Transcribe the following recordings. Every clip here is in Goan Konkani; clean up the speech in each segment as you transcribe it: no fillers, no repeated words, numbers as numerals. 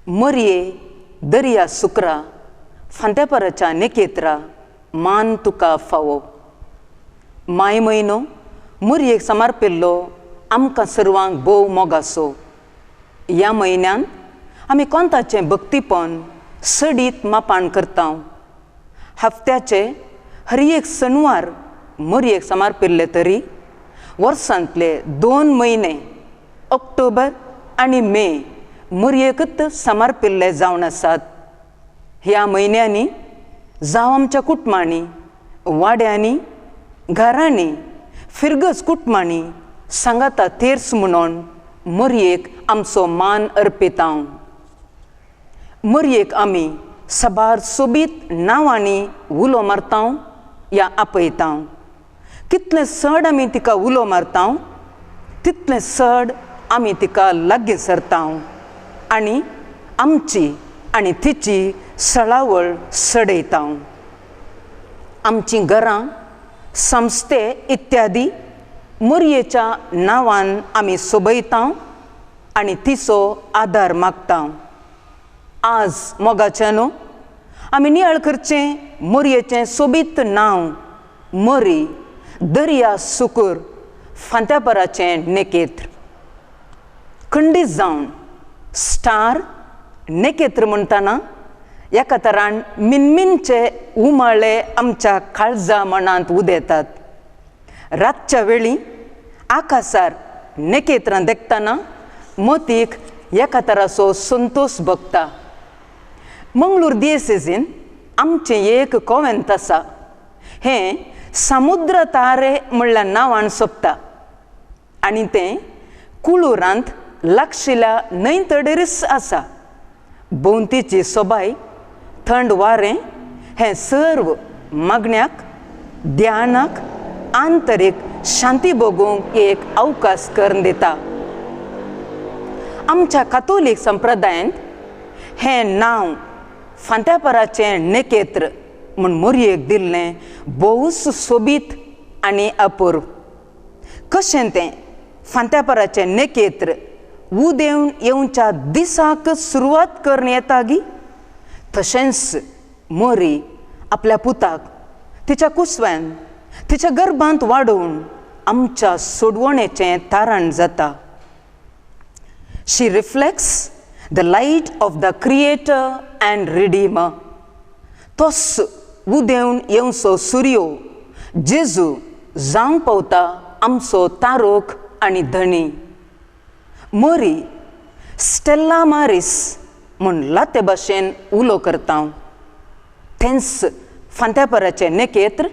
मरये दर्या सुक्रा फांत्यापाराच्या नेकेत्रा मान तुका फावो. माय म्हयनो मोरयेक समर्पिल्लो आमकां सर्वांक भोव मोगासो. ह्या म्हयन्यांत आमी कोंताचें भक्तीपण सडीत मापान करता. हफ्त्याचे हर एक सनवार मोरयेक समर्पिल्ले तरी वर्सांतले 2 म्हयने ऑक्टोबर आनी मे मोरयेकच समर्पिल्ले जावन आसात. ह्या म्हयन्यांनी जावं आमच्या कुटुंबांनी, वाड्यांनी, घरांनी, फिरगज कुटुंबांनी सांगाता तेर्स म्हणून मोरयेक आमचो मान अर्पिता. मोरयेक आमी सबार सोबीत नांवांनी उलो मारता या आपयता. कितलें चड आमी तिका उलो मारता तितलें चड आमी तिका लागीं सरता आनी आमची आनी तिची सळावळ सडयता. आमचीं घरां, संस्थे इत्यादी मोरयेच्या नांवान आमी सोबयता आनी तिचो आदार मागता. आज मोगाच्यानो आमी नियाळ करचें मोरयेचें सोबीत नांव मोरी दर्या सुकूर फांत्यापराचें नेकेत्र. खंडीत जावन स्टार नेकेत्र म्हणटना एका तरान मिनमिनचे उमाळे आमच्या काळजा मनांत उदेतात. रातच्या वेळी आकाशार नेकेत्रां देखतना मोतीक एका तराचो संतोश भोगता. मंगळूर दियेसेजीन आमचें एक कोवेंत आसा, हें समुद्र तारे म्हणल्या नांवान सोंपता आनी तें कुळूरांत लागशिल्ल्या न्हंय तडेरच आसा. भोंवतीची सोबाय, थंड वारें हें सर्व मागण्याक, ध्यानाक, आंतरीक शांती भोगूंक एक अवकाश करून दिता. आमच्या कातोलीक संप्रदायांत हें नांव फांत्यापराचें नेकेत्र म्हूण मोरयेक दिल्लें भोवच सोबीत आनी अपूर्व. कशें तें फांत्यापराचें नेकेत्र उदेवन येवच्या दिसाक सुरवात करून येता गी, तशेंच मोरी आपल्या पुताक तिच्या कुसव्यान तिच्या गर्भांत वाडोवन आमच्या सोडवणेचें तारण जाता. She reflects the light of the creator and redeemer. तोच उदेवन येवचो सुर्यो जेजू जावंक पावता आमचो तारोख आनी धणी. मोरी स्टेल्ला मारीस म्हूण लाते भाशेन उलो करता. तेंच फांत्यापराचें नेकेत्र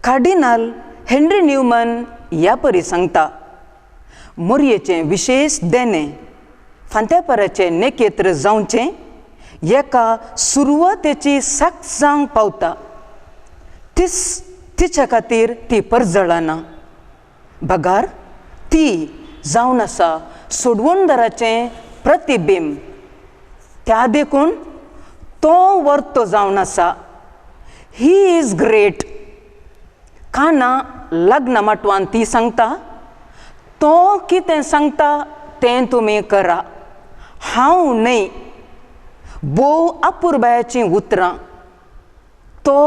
कार्डिनाल हेनरी न्यूमन ह्या परी सांगता. मोरयेचें विशेश देणें फांत्यापराचें नेकेत्र जावचें एका सुरवातेची साक्ष जावंक पावता. तीच तिच्या खातीर ती परजळना, बगार ती जावन आसा सोडवणदाराचें प्रतिबिंब. त्या देखून तो वर्तो जावन आसा. He is great. काना लग्न माटवान ती सांगता, तो कितें सांगता तें तुमी करा, हांव न्हय. भोव अपुरबायाचीं उतरां. तो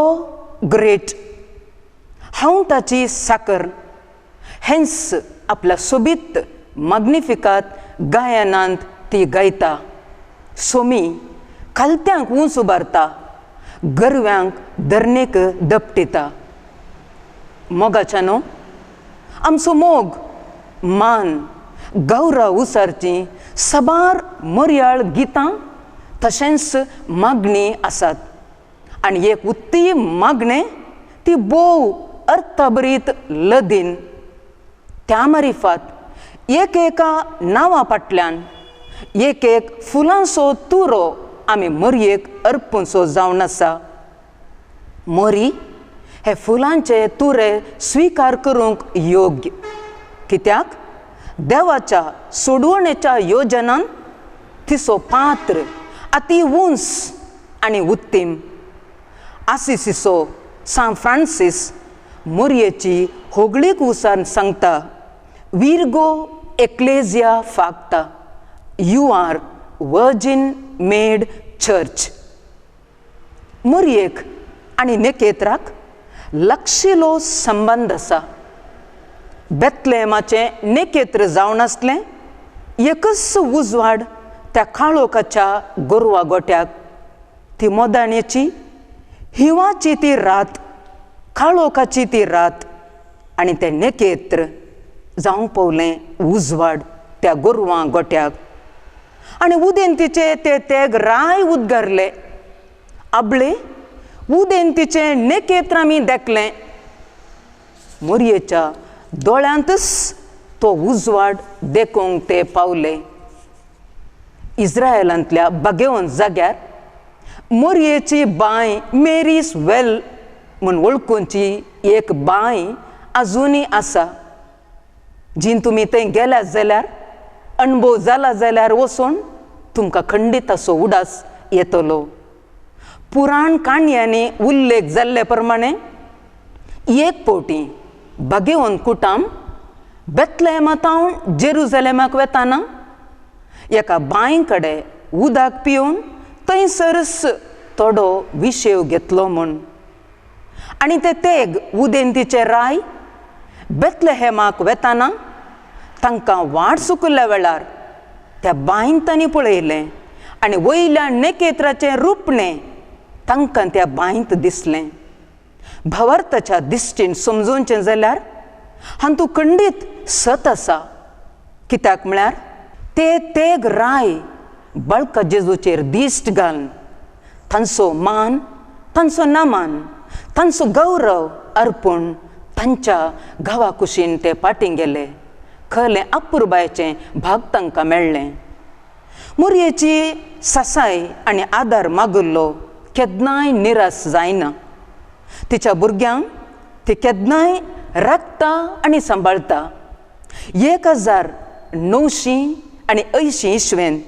ग्रेट, हांव ताची साकर. हेंच आपल्या सोबीत माग्निफिकात गायनांत ती गायता. सोमी खालत्यांक उंच उबारता, गरव्यांक धरणेक दपटिता. मोगाच्यानो आमचो मोग, मान, गौरव उसारचीं सबार मोरयाळ गितां तशेंच मागणी आसात आनी एक उत्ती मागणें ती भोव अर्थभरीत लदीन. त्या मारिफात एक एका नांवा फाटल्यान एक एक फुलांचो तुरो आमी मोरयेक अर्पूंचो जावन आसा. मोरी हे फुलांचे तुरे स्विकार करूंक योग्य, कित्याक देवाच्या सोडवणेच्या योजनान तिचो पात्र अती उंच आनी उत्तीम. आसिसीचो सान फ्रांसीस मोरयेची होगळीक उसान सांगता, विर्गो एक्लेजिया फागता, you are virgin made church. मोरयेक आनी नेकेत्राक लक्षिलो संबंद आसा. बेतलेमाचें नेकेत्र जावन आसलें एकच उजवाड त्या काळोखाच्या गोरवा गोट्याक. ती मोदाणेची हिवाची ती रात, काळोखाची ती रात आनी तें नेकेत्र जावंक पावलें उजवाड त्या गोरवां गोट्याक. आनी उदेंतीचे ते तेग राय उदगारले, आबळे उदेंतीचें नेकेत्र आमी देखलें. मोरयेच्या दोळ्यांतच तो उजवाड देखूंक ते पावले. इस्रायलांतल्या बागेवन जाग्यार मोरयेची बांय मेरीस वेल म्हूण वळखुची एक बांय आजुनूय आसा. जीन तुमी थंय गेल्यात जाल्यार, अणभव जाला जाल्यार वचून तुमकां खंडीत असो उडास येतलो. पुराण काणयांनी उल्लेख जाल्ले प्रमाणे एक फावटी बागेवन कुटाम बेतलेमातावन जेरुजलेमाक वेताना एका बांय कडेन उदक पिवन थंयसरच थोडो विशेव घेतलो म्हूण. आनी ते तेग उदेंतीचे राय बेतलेहेमाक वेताना तांकां वाट चुकिल्ल्या वेळार त्या बांयन तांणी पळयलें आनी वयल्या नेकेत्राचें रुपणें तांकां त्या बांयत दिसलें. भावार्थाच्या दिश्टीन समजोवचें जाल्यार हातूंत खंडीत सत आसा. कित्याक म्हळ्यार ते तेग राय बाळका जेजूचेर दिश्ट घालून तांचो मान, तांचो नामान, तांचो गौरव अर्पूण तांच्या गांवा कुशीन ते फाटीं गेले. खलें अपुरबायेचें भाग तांकां मेळ्ळें. मोरयेची सासाय आनी आदार मागिल्लो केन्नाय निराश जायना. तिच्या भुरग्यांक ती केन्नाय राखता आनी सांबाळटा. 1980 इसवेन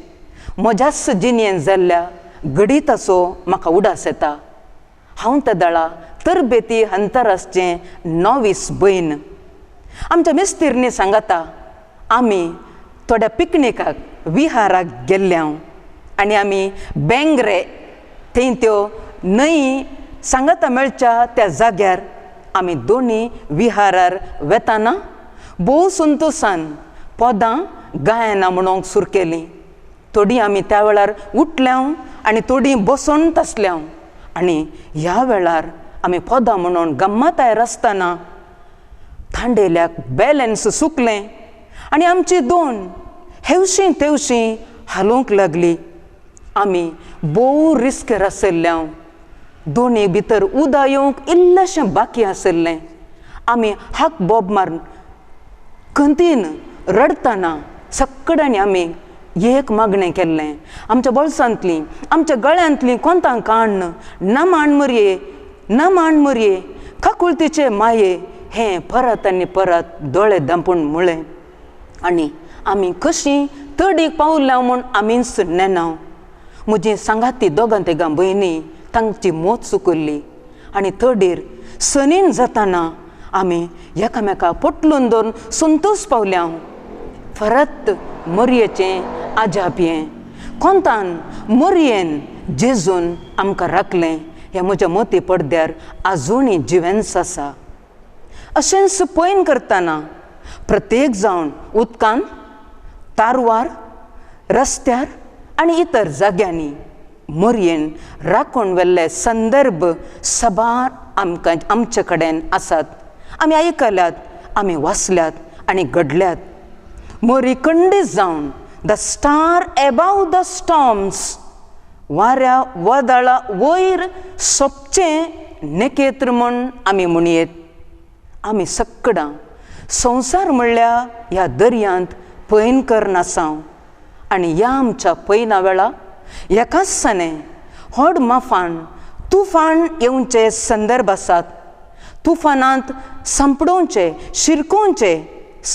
म्हज्याच जिणेन जाल्ल्या घडीताचो म्हाका उडास येता. हांव तेदळा तरबेती अंतरासचें नॉवीस भयण. आमच्या मिस्तिरनी सांगता आमी थोड्या पिकनिकाक विहाराक गेल्ले हांव आनी आमी बेंगरे थंय त्यो न्हंय सांगाता मेळच्या त्या जाग्यार आमी दोनी विहारार वेताना भोव संतोसान पदां गायनां म्हणूंक सुरू केलीं. थोडीं आमी त्या वेळार उठल्या आनी थोडीं बसोन आसल्या आनी ह्या वेळार आमी पदां म्हणून गम्मतायर आसतना थांडेल्याक बॅलन्स सुकलें आनी आमची दोन हेवशीं तेवशीं हालोवंक लागली. आमी भोव रिस्केर आशिल्ल्या. दोनी भितर उदक येवंक इल्लेशें बाकी आशिल्लें. आमी हाक बोब मारून खंतीन रडटना सगळ्यांनी आमी एक मागणें केल्लें, आमच्या बोल्सांतलीं आमच्या गळ्यांतलीं कोंतां काण्ण ना मान मरये, ना मान मरये, काकुळतीचे माये हें परत आनी परत दोळे धांपून म्हळें. आनी आमी कशीं तडीक पावल्या म्हूण आमीच नेना. म्हजी सांगाती दोगां तेगां भयणी तांची मोत चुकल्ली आनी तडीर सनीन जाताना आमी एकामेका पोटलून धरून संतोश पावल्या. परत मोरयेचें आजाप हें कोंतान मोरयेन जेजून आमकां राखलें हें म्हज्या मोती पडद्यार आजुनूय जिवेंच आसा. अशेंच पयन करतना प्रत्येक जावन उदकान, तारवार, रस्त्यार आनी इतर जाग्यांनी मोरयेन राखून व्हेल्ले संदर्भ साबार आमकां आमचे कडेन आसात. आमी आयकल्यात, आमी वाचल्यात आनी घडल्यात. मोरी खंडीत जावन the star above the storms वाऱ्या वादळा वयर सोपचें नेकेत्र म्हूण आमी म्हणयेत. आमी सक्कडां संवसार म्हणल्या ह्या दर्यांत पयन करनासांव आनी ह्या आमच्या पयना वेळा एकाच सने व्हड माफान तुफान येवचे संदर्भ आसात. तुफानांत सांपडोवचे शिरकोवचे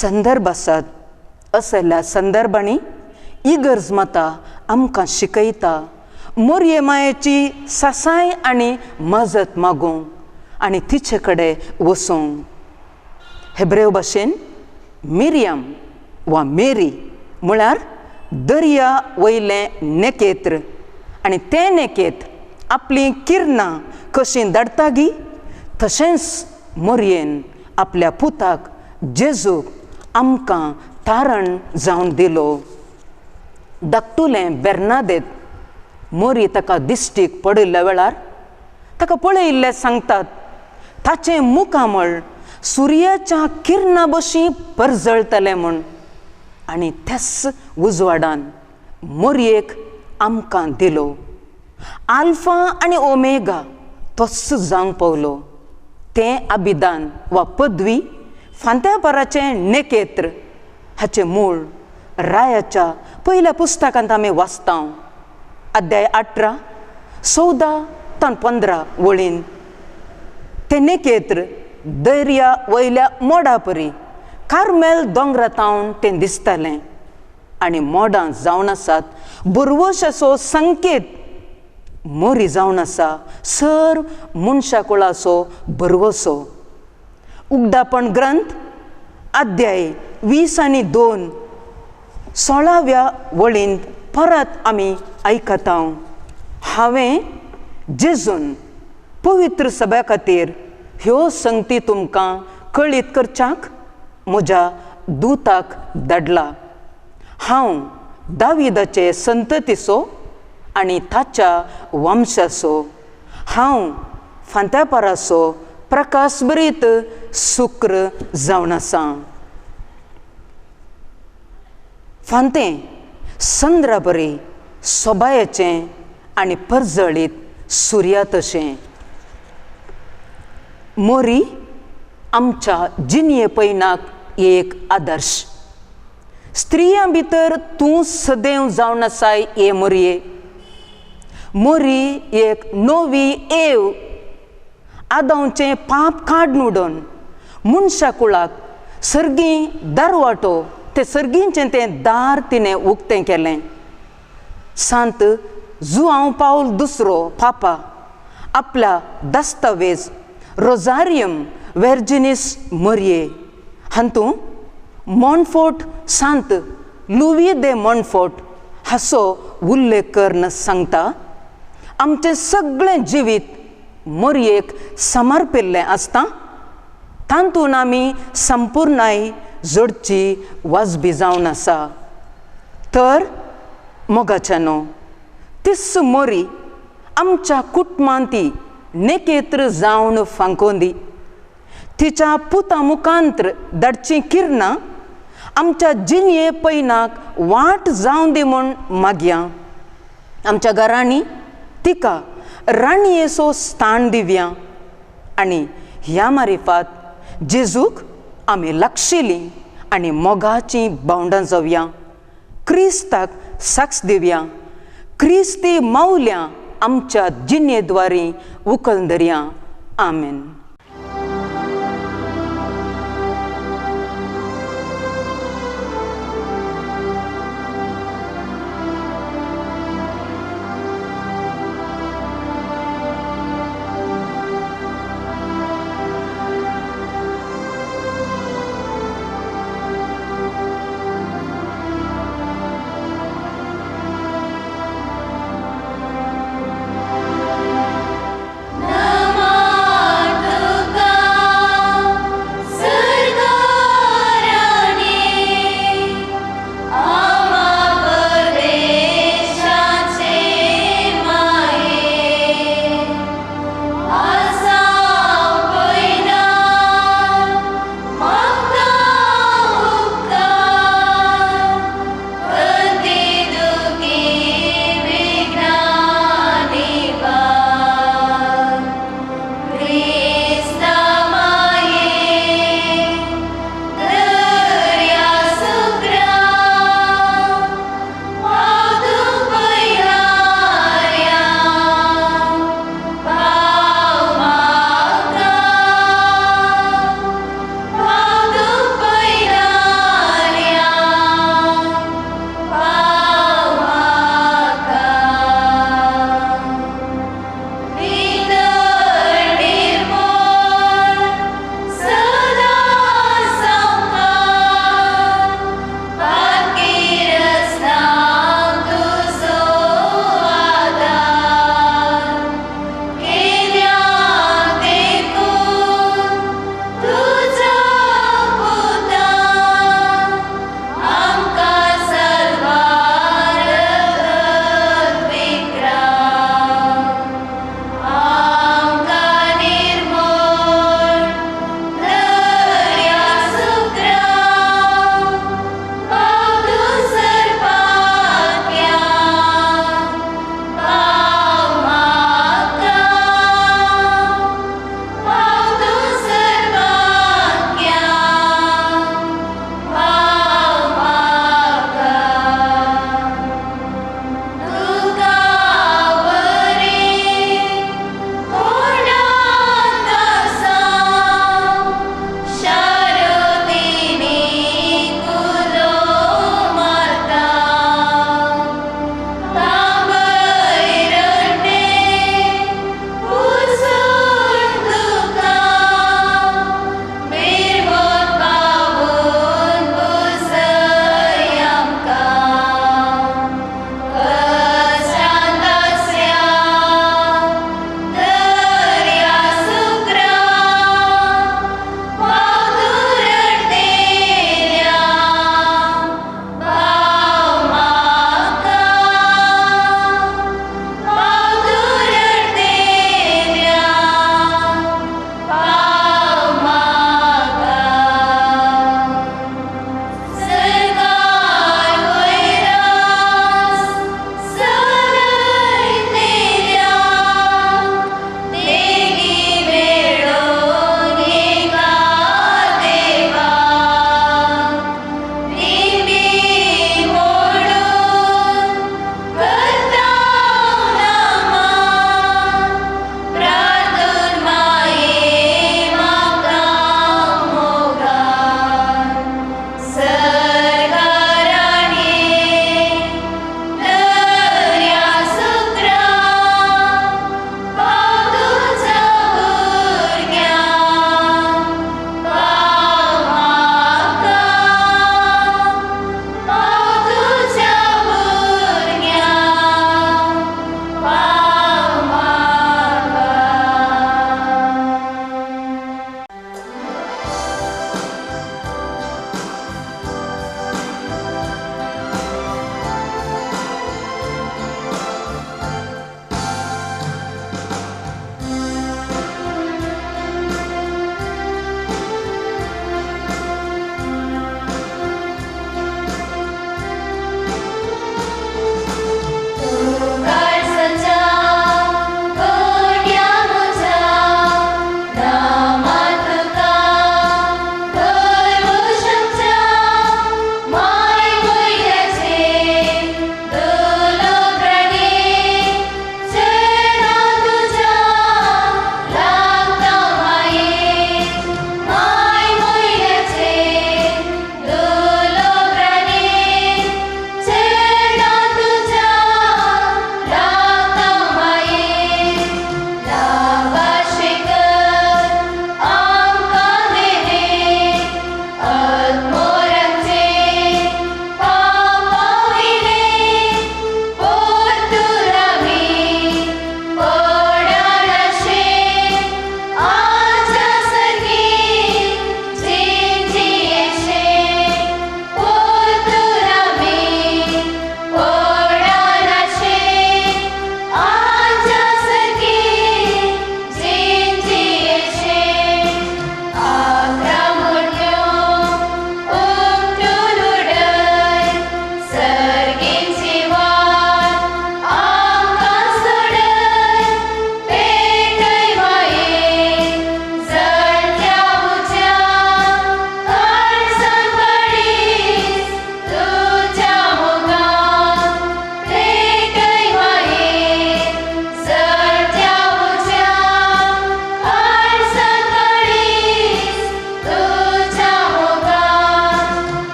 संदर्भ आसात. असल्या संदर्भांनी इगर्ज माता आमकां शिकयता मोरये मायेची सासाय आनी मजत मागूंक आनी तिचे कडेन वचूंक. हेब्रेव भाशेन मिरियम वा मेरी म्हळ्यार दर्या वयलें नेकेत्र आनी तें नेकेत्र आपलीं किरणां कशीं धाडटा गी तशेंच मोरयेन आपल्या पुताक जेजूक आमकां तारण जावन दिलो. धाकटुलें बेर्नादेत मोरी ताका दिश्टीक पडिल्ल्या वेळार ताका पळयिल्लें सांगतात ताचें मुखामळ सुर्याच्या किरणा बशी परजळटलें म्हूण आनी त्याच उजवाडान मोरयेक आमकां दिलो. आल्फा आनी ओमेगा तोच जावंक पावलो. तें अभिदान वा पदवी फांत्यापाराचें नेकेत्र हाचें मूळ रायाच्या पयल्या पुस्तकांत आमी वाचता अध्याय 18 14 तान 15 वळीन. तें नेकेत्र दर्या वयल्या मोडा परी कार्मेल दोंगरा तावन तें दिसतालें आनी मोडां जावन आसात बुरवशाचो संकेत मोरी जावन आसा सर मनशाकुळाचो बरवसो. उगडापण ग्रंथ अध्याय 20 आनी 2 16व्या वळींत परत आमी आयकता हांवें जेजून पवित्र सभा खातीर ह्यो संगती तुमकां कळीत करच्याक म्हज्या दुताक धाडला. हांव दाविदाचे संततीचो आनी ताच्या वंशाचो, हांव फांत्यापाराचो प्रकाशभरीत शुक्र जावन आसा. फांतें संद्राबरी सोबायेचें आनी परजळीत सुर्या तशें. मोरी आमच्या जिणये पयनाक एक आदर्श. स्त्रियां भितर तूं सदैव जावन आसाय ए मोरये. मोरी एक नवी एव आदांवचें पाप काड उडोवन मनशा कुळाक सर्गी दारवाटो ते सर्गींचें तें दार तिणें उक्तें केलें. सांत जुआंव पावल दुसरो पापा आपल्या दस्तावेज रोजारियम वेर्जिनीस मोरये हातूंत मॉनफोर्ट सांत लुवी दे मॉनफोर्ट हाचो उल्लेख करून सांगता आमचें सगळें जिवीत मोरयेक समर्पिल्लें आसता तातूंत आमी संपुर्णाय जोडची वाजबी जावन आसा. तर मोगाच्यानो तीस मोरी आमच्या कुटुंबांत ती नेकेत्र जावन फांकोंदी. तिच्या पुता मुखांत्र धाडचीं किरणां आमच्या जिणये पयनाक वाट जावन दी म्हूण मागया. आमच्या घरांनी तिका राणयेचो स्थान दिवया आनी ह्या मारिफात जेजूक आमी लागशिलीं आनी मोगाचीं बावंडां जावया. क्रिस्ताक साक्ष दिवया. क्रिस्ती मावल्या आमच्या जिणये द्वारी उखल धरया. आमेन.